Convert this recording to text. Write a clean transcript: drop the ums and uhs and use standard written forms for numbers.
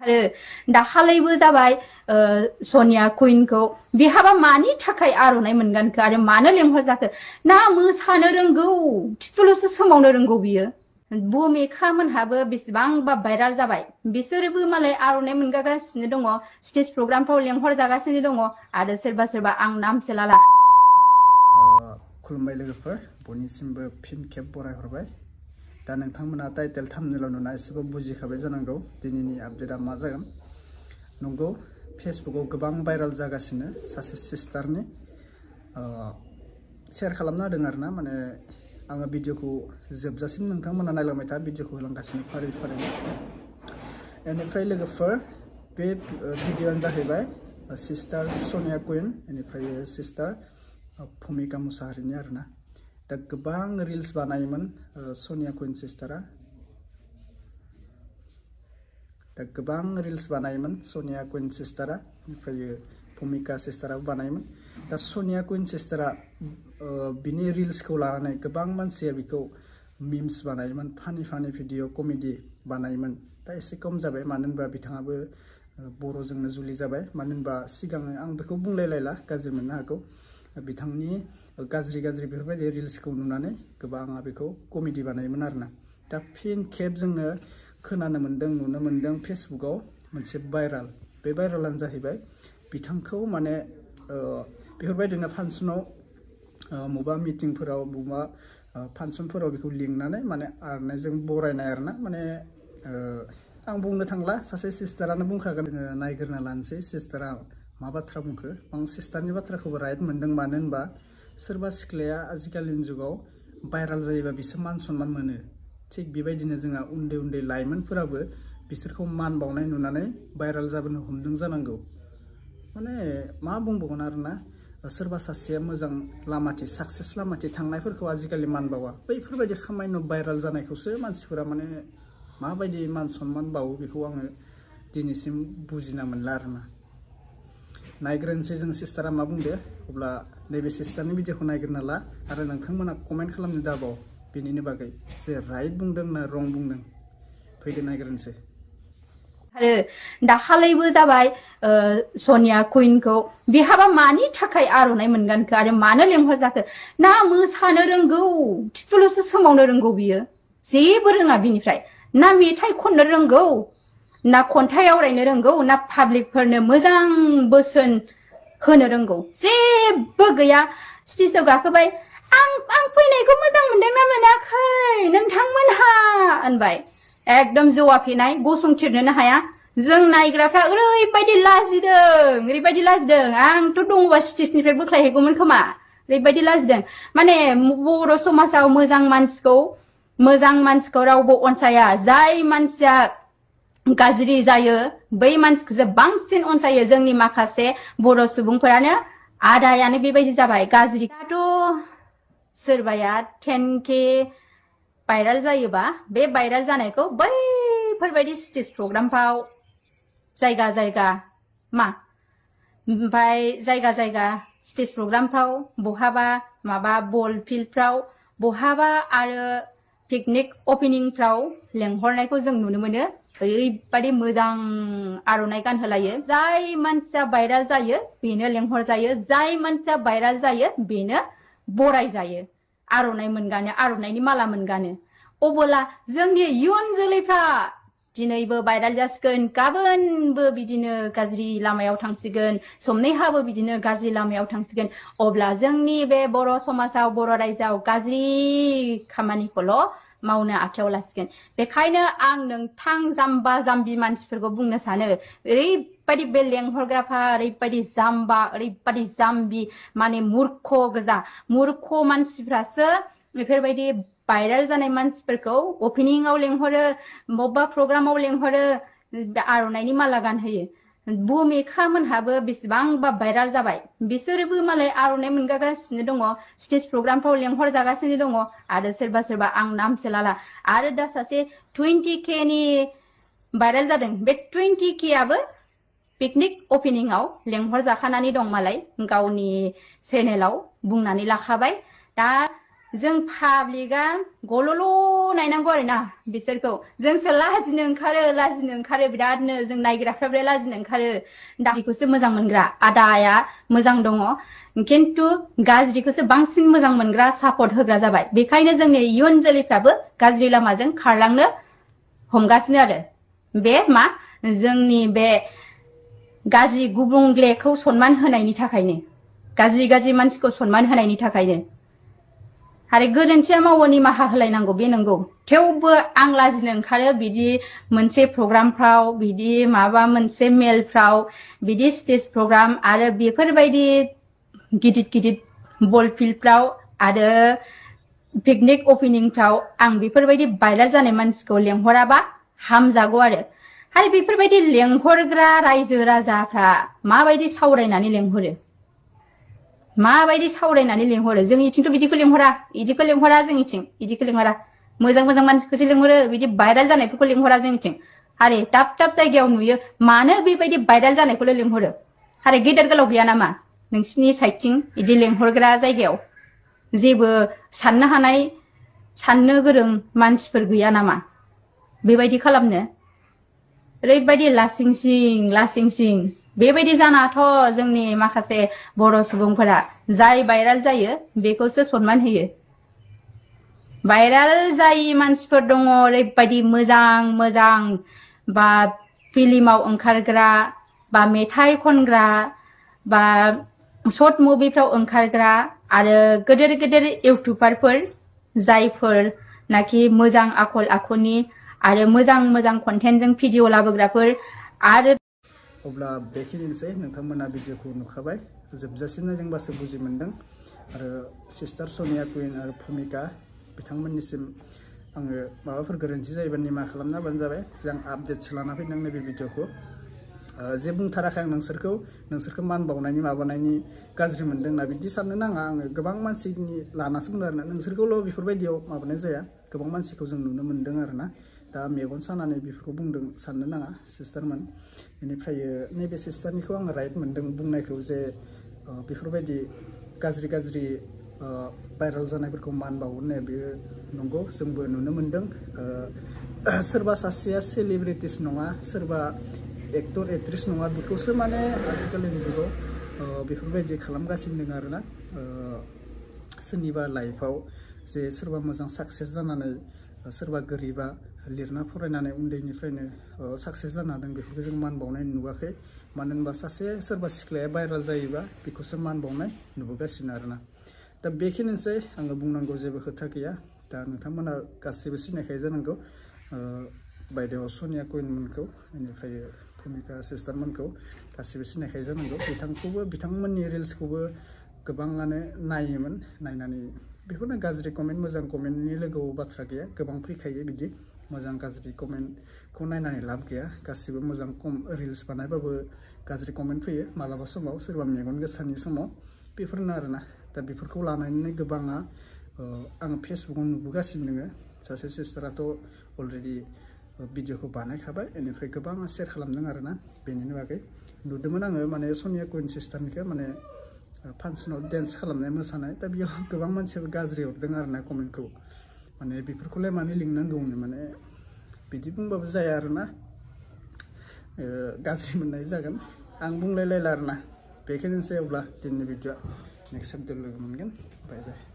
आरो दाखालैबो जाबाय सनिया कुइनखौ बिहाबा मानि थाखाय आर'नाइ मोनगानखो आरो मानो लेंहरजाखो ना मोसानो रोंगौ खिथुल'सो सोमावनो रोंगौ बियो भुमिखा मोनहाबो बेसेबांबा भाइराल जाबाय बिसोरबो मालाय आर'नाइ मोनगासिनो दङ स्टेज प्रग्रामफ्राव लेंहरजागासिनो दङ आरो सोरबा सोरबा आं नामसो लाला खुलुमबाय लोगोफोर बयनिसिमबो फिन खेब बरायहरबाय दा नोंथांमोना टाइटेल थाम्बनेलाव नुना एसेबो बुजिखाबाय जानांगौ दिनैनि आपडेटआ मा जागोन नंगौ फेसबुकआव गोबां भाइराल जागासिनो सासे सिस्टारनि शेयार खालामना होदों आरोना माने आङो भिडिअखौ जोबजासिम नोंथांमोना नायलांबाय था भिडिअखौ होलांगासिनो फारि फारि बेनिफ्राय लोगोफोर बे भिडिअआनो जाहैबाय सिस्टार सनिया कुइन बेनिफ्राय सिस्टार भुमिका मुसाहारिनि आरोना दा गोबां रिल्स बानायोमोन सनिया कुइन सिस्टारा दा गोबां रिल्स बानायोमोन सनिया कुइन सिस्टारा ओमफ्राय भुमिका सिस्टाराबो बानायोमोन दा सनिया कुइन सिस्टारा बिनि रिल्सखौ लानानै गोबां मानसिया बिखौ मिम्स बानायोमोन फानि फानि भिडिअ कमेडि बानायोमोन दा एसे खम जाबाय मानो होनबा बिथाङाबो बर'जोंनो जुलि जाबाय मानो होनबा सिगां आं बेखौ बुंलायलायला गाज्रि मोननो हागौ बिथांनि गाज्रि गाज्रि बेफोरबायदि रिल्सखौ नुनानै गोबाङा बेखौ कमेडि बानायोमोन आरोना दा फिन खेब जोङो खोनानो मोन्दों नुनो मोन्दों फेसबुकआव मोनसे भाइराल बे भाइरालानो जाहैबाय बिथांखौ माने बेफोरबायदिनो फांसनाव बबेबा मिटिंफोराव बबेबा फांसनफोराव बेखौ लिंनानै माने आर'नाइजों बरायनाय आरोना माने आं बुंनो थांला सासे सिस्टारानो बुंखागोन नायग्रोना लानोसै सिस्टारा मा बाथ्रा बुंखो आं सिस्टारनि बाथ्राखौबो राइट मोन्दों मानो होनबा सोरबा सिख्लाया आजिखालिनि जुगाव भाइराल जायोबा बिसोर मान सनमान मोनो थिग बेबायदिनो जोंहा उन्दै उन्दै लाइमोनफोराबो बिसोरखौ मान बावनाय नुनानै भाइराल जाबोनो हमदों जानांगौ माने मा बुंबावगोन आरोना सोरबा सासेया मोजां लामाथि साक्सेस लामाथि थांनायफोरखौ आजिखालि मान बावा बैफोरबायदि खामानियाव भाइराल जानायखौसो मानसिफोरा माने माबायदि मान सनमान बावो बेखौ आङो दिनैसिम बुजिना मोनला आरोना नायग्रोनोसै जों सिस्टारा मा बुंदो अब्ला नैबे सिस्टारनि भिडिअखौ नायग्रोना ला आरो नोंथांमोना कमेन्ट खालामनो दाबाव बेनिनो बागै जे राइट बुंदों ना रं बुंदों फैदो नायग्रोनोसै आरो दाखालैबो जाबाय सनिया कुइनखौ बिहाबा मानि थाखाय आर'नाइ मोनगानखो आरो मानो लेंहरजाखो ना मोसानो रोंगौ खिथुल'सो सोमावनो रोंगौ बियो जेबो रोङा बिनिफ्राय ना मेथाइ खननो रोंगौ ना खन्थाइ आवरायनो रोंगौ ना पाब्लिकफोरनो मोजां बोसोन होनो रोंगौ जेबो गैया स्टेजआव गाखोबाय आं फैनायखौ मोजां मोनदोंना मोनाखै नोंथांमोनहा होनबाय एकदम जौआ फेनाय गसंथिरनोनो हाया जों नायग्राफ्रा ओरैबायदि लाजिदों आंथ' दङबा स्टेजनिफ्राय बोख्लायहैगौमोन खोमा ओरैबायदि लाजिदों माने बर' समाजाव मोजां मानसिखौ रावबो अनसाया जाय मानसिया गाज्रि जायो बै मानसिखौसो बांसिन अनसायो जोंनि माखासे बर' सुबुंफोरानो आदायानो बेबायदि जाबाय गाज्रि दाथ' सोरबाया 10K भाइराल जायोबा बे भाइराल जानायखौ बैफोरबायदि स्टेज प्रग्रामफ्राव जायगा जायगा स्टेज प्रग्रामफ्राव बहाबा माबा बल फिल्डफ्राव बहाबा आरो पिकनिक ओपनिंफ्राव लेंहरनायखौ जों नुनो मोनो ओरैबायदि मोजां आर'नाइ गानहोलायो जाय मानसिया भाइराल जायो बेनो लेंहरजायो जाय मानसिया भाइराल जायो बेनो बरायजायो आर'नाइ मोनगानो आर'नाइनि माला मोनगानो अबोला जोंनि इयुन जोलैफ्रा दिनैबो भाइराल जासिगोन गाबोनबो बिदिनो गाज्रि लामायाव थांसिगोन समनैहाबो बिदिनो गाज्रि लामायाव थांसिगोन अब्ला जोंनि बे बर' समाजाव बर' रायजोआव गाज्रि खामानिखौल' मावनो आखायाव लासिगोन बेखायनो आं नोंथां जाम्बा जाम्बि मानसिफोरखौ बुंनो सानो ओरैबायदि बे लेंहरग्राफ्रा ओरैबायदि जाम्बि माने मूर्ख गोजा मूर्ख मानसिफ्रासो बेफोरबायदि भाइराल जानाय मानसिफोरखौ ओपनिंआव लेंहरो बबेबा प्रग्रामाव लेंहरो आर'नाइनि माला गानहोयो भुमिखा मोनहाबो बेसेबांबा भाइराल जाबाय बिसोरबो मालाय आर'नाइ मोनगासिनो दङ स्टेज प्रग्रामफ्राव लेंहरजागासिनो दङ आरो सोरबा सोरबा आं नामसो लाला आरो दा सासे 20K नि भाइराल जादों बे 20K आबो पिकनिक ओपनिंआव लेंहरजाखानानै दं मालाय गावनि चेनेलाव बुंनानै लाखाबाय दा जों पाब्लिकआ गल'ल' नायनांगौ आरोना बिसोरखौ जोंसो लाजिनो ओंखारो बिरादनो जों नायग्राफ्रा बिराद लाजिनो ओंखारो दाखौसो मोजां मोनग्रा आदाया मोजां दङ खिन्थु गाज्रिखौसो बांसिन मोजां मोनग्रा सापर्ट होग्रा जाबाय बेखायनो जोंनि इयुन जोलैफ्राबो गाज्रि लामाजों खारलांनो हमगासिनो आरो बे मा जोंनि बे गाज्रि गुबुंलेखौ सनमान होनायनि थाखायनो गाज्रि मानसिखौ सनमान होनायनि थाखायनो आरो गोरोन्थिया मावो निमाहा होलायनांगौ बे नंगौ थेवबो आं लाजिनो ओंखारो बिदि मोनसे प्रग्रामफ्राव बिदि माबा मोनसे मेलफ्राव बिदि स्टेज प्रग्राम आरो बेफोरबायदि गिदिर बल फिल्डफ्राव आरो पिकनिक ओपनिंफ्राव आं बेफोरबायदि भाइराल जानाय मानसिखौ लेंहराबा हामजागौ आरो बेफोरबायदि लेंहरग्रा रायजो राजाफ्रा माबायदि सावरायनानै लेंहरो जोंनिथिंथ' बिदिखौ लेंहरा जोंनिथिं बिदिखौ लेंहरा मोजां मानसिखौसो लेंहरो बिदि भाइराल जानायफोरखौ लेंहरा जोंनिथिं दाब जायगायाव नुयो मानो बेबायदि भाइराल जानायखौल' लेंहरो गेदेर गोलाव गैया नामा नोंसिनि साइडथिं बिदि लेंहरग्रा जायगायाव जेबो साननो हानाय साननो गोरों मानसिफोर गैया नामा बेबायदि खालामनो ओरैबायदि लासिंसिं बेबायदि जानाथ' जोंनि माखासे बर' सुबुंफोरा जाय भाइराल जायो बेखौसो सनमान होयो भाइराल जायै मानसिफोर दङ ओरैबायदि मोजां बा फिल्माव ओंखारग्रा बा मेथाइ खनग्रा बा शर्ट मुभिफ्राव ओंखारग्रा आरो गेदेर इउटुबारफोर जायफोर नाखि मोजां आखल आखुनि आरो मोजां कन्टेन्टजों भिडिअ लाबोग्राफोर आरो अब्ला बेखिनिसै नोंथांमोना भिडिअखौ नुखाबाय जोबजासिम नायदोंबासो बुजि मोनदों आरो सिस्टार सनिया कुइन आरो भूमिका बिथांमोननिसिम आङो माबाफोर गोरोन्थि जायोबा निमाहा खालामना होबानो जाबाय जों आपडेटसो लाना फैदों नैबे भिडिअखौ जे बुंथाराखै आं नोंसोरखौ मान बावनायनि माबानायनि गाज्रि मोनदों ना बिदि साननो नाङा आङो गोबां मानसिनि लानासो बुंदों आरोना नोंसोरखौल' बेफोरबायदियाव माबानाय जाया गोबां मानसिखौ जों नुनो मोनदों आरोना दा मेगन सानानै बेफोरखौ बुंदों साननो नाङा सिस्टारमोन बेनिफ्राय नैबे सिस्टारनिखौ आङो राइट मोनदों बुंनायखौ जे बेफोरबायदि गाज्रि भाइराल जानायफोरखौ मान बावो होननाया बेयो नंगौ जोंबो नुनो मोनदों सोरबा सासेया सेलिब्रिटिस नङा सोरबा एक्टर एक्ट्रेस नङा बेखौसो माने आजिखालिनि जुगाव बेफोरबायदि खालामगासिनो दङ आरोना सोरनिबा लाइफआव जे सोरबा मोजां साक्सेस जानानै सोरबा गोरिबा लिरना फरायनानै उन्दैनिफ्रायनो साक्सेस जानो हादों बेफोरखौ जों मान बावनाय नुवाखै मानो होनबा सोरबा सिख्लाया भाइराल जायोबा बेखौसो मान बावनाय नुबोगासिनो आरोना दा बेखिनिसै आङो बुंनांगौ जेबो खोथा गैया दा नोंथांमोना गासैबो सिनायखायो जानांगौ बायदेव सनिया कुइनमोनखौ बेनिफ्राय भूमिका सिस्टारमोनखौ गासैबो सिनायखायो जानांगौ बिथांमोननि रिल्सखौबो गोबाङानो नायोमोन नायनानै बेफोरनो गाज्रि कमेन्ट मोजां कमेन्टनि लोगोआव बाथ्रा गैया गोबां फैखायो बिदि मोजां गाज्रि कमेन्टखौ नायनानै लाब गैया गासिबो मोजां रिल्स बानायबाबो गाज्रि कमेन्ट फैयो मालाबा समाव सोरबा मेगन गोसानि समाव बेफोरनो आरोना दा बेफोरखौ लानानै गोबाङा आं फेसबुकाव नुबोगासिनो दङ सासे सिस्टाराथ' अलरेडि भिडिअखौ बानायखाबाय बेनिफ्राय गोबाङा शेयार खालामदों आरोना बेनिनो बागै नुदोंमोन आङो माने सनिया कुइन सिस्टारनिखौ माने फांसनाव डेन्स खालामनाय मोसानाय दा बेयाव गोबां मानसिफोर गाज्रि हरदों आरोना कमेन्टखौ माने बेफोरखौलाय मानो लिंनांगौनो माने बिदि बुंबाबो जाया आरोना गाज्रि मोननाय जागोन आं बुंलायलायला आरोना बेखिनिसै अब्ला दिनैनि भिडिअआ नेक्स्ट भिडिअ लोगो मोनगोन बाय बाय